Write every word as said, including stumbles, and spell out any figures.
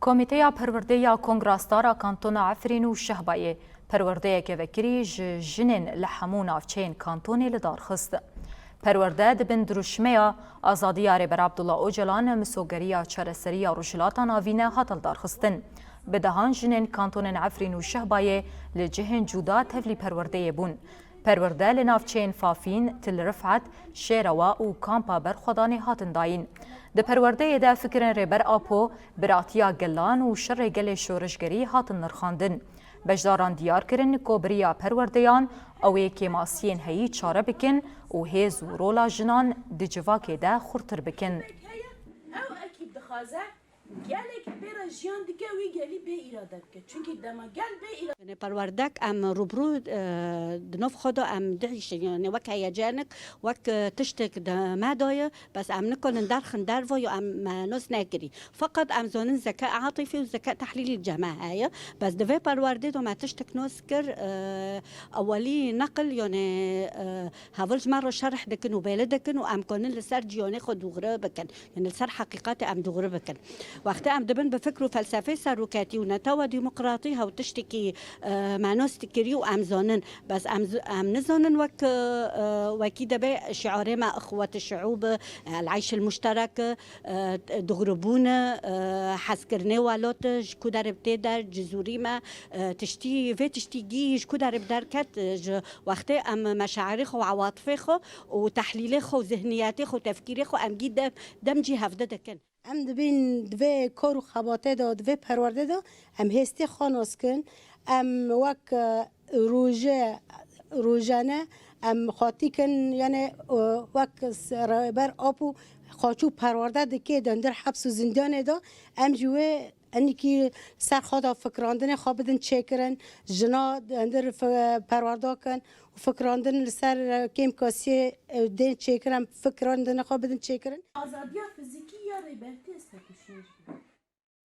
Komîteya Perwerdê ya Kongra Star a Kantona Efrîn û Şehbayê perwerdeyeke vekirî ji jinên li hemû navçeyên kantonê li dar xist. Perwerde di bin dirûşmeya Azadiya Rêber Abdullah Ocalan, Misogeriya Çareseriya Rojhilata Navîn e hate lidarxistin. Bi dehan jinên kantonên Efrîn û Şehbayê li cihên cuda tevlî perwerdeyê bûn. Perwerde li navçeyên Fafîn, Til Rifet, Şêrewa û Kampa Berxwedanê hatin dayîn. Di perwerdeyê de fikirên Rêber Apo, biratiya gelan û şerê gelê şoreşgerî hatin nirxandin. Beşdaran diyar kirin ku bi riya perwerdeyan ew ê kêmasiyên heyî çare bikin û hêz û rola jinan di civakê de xurtir bikin. Ew ekîb dixwaze gelek pê re jiyan dike, wî gelî bê îrade bike. Çunkî dema gel bê îrade. Yanî perwerdek em rûbirû, e, di nav xwe de em dihişin. Yanî wek heyecanek, wek, e, tiştek di me de ye, bes em nikarin derxin derve ya em me nas nekirî. Feqet em zanin zeka atifî û zeka tehlîlî cem me heye. Bes di vê perwerdê de me tiştek nas kir, e, ewelî neqil, yanî, e, heval ji me re şerh dikin û bêle dikin û em kanin li ser ciyanê xwe dûgre bikin. Yanî li ser heqîqetê em dûgre bikin. Wextê em dibin bi fikr û felsefê seroketî û netewa demokratî hew tiştekî, e, me nas dikirî û em zanin. Bes em z-, em nizanin wek, e, e, wekî dibê şiarê me ixwet şiûb, e, el eyş el muşterek, e, dûgribûn, e, hezkirinê welat, ji ku derê bi tê der, cizûrî me, e, tiştî, vê tiştî gî ji ku derê bi derket, e, ji wextê em meşairê xwe û ewatifê xwe û tehlîlê xwe û zihniyetê xwe û tefkîrê xwe em gî dem, dem cî hevde dikin. Em dibên di vê kar û xebatê de, di vê perwerdê de em hêstê xwe nas kin. Em wek, e, roje, rojane em xwetî kin, yanî, e, wek s-, Rêber Apo xwe çû perwerde dike di hundir heps û zindanê de, em ji wê enîkî ser xwe de fikrandinê xwe bidin çêkirin, jina di hundir fi-, perwerde kin û fikrandin li ser, e, kêmkasiyê, e, dên çêkirin, fikrandinê xwe bidin çêkirin. Azadiya fizîkî ya Rêber Têz tepişiya ji bo.